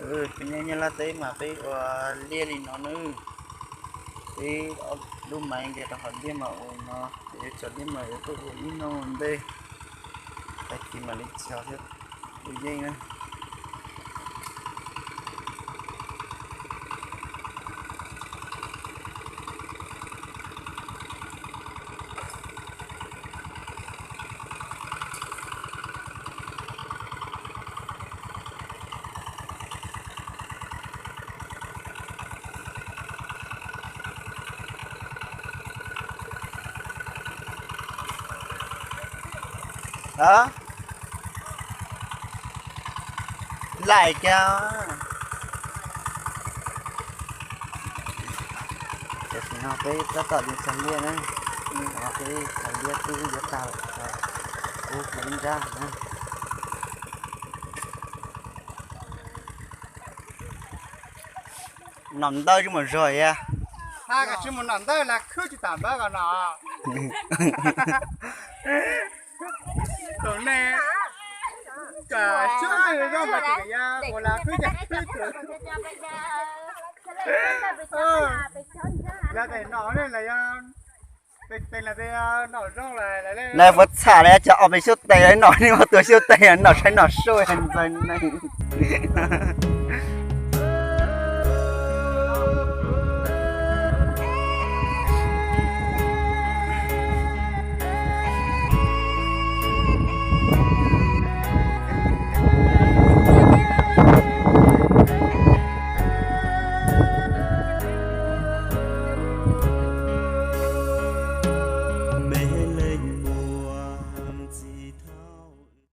Peb nyob Nyab Laj teb mas peb ua liaj li no nawb. Peb ob lub maiv nqes rau hauv liaj mas ua no, ces yuav tso liaj mas yuav tuaj ua ib hnub ua ntej, tag kis mam li tso thiab. Tus yeej na. Laim kiag. Tam sim no peb tab tom yuav txog liaj na, peb txog liaj twb yuav tag lawm, kuv ib nrab na. Nom ntawj tsis mus zog ya. Tsis mus nom ntawj las khwb tsis tam npawb ko no. Tus nej, xyov ntawj zoo mas tsis ya ua las khwb cas khwb tus. Yog tes nom ne las yog, tes las tes nom zoo las. Nais puas txham li cov ob peb xyuab tes no, nej muab tua xyuab tes nom tshaib nom suab ntxaws neeg.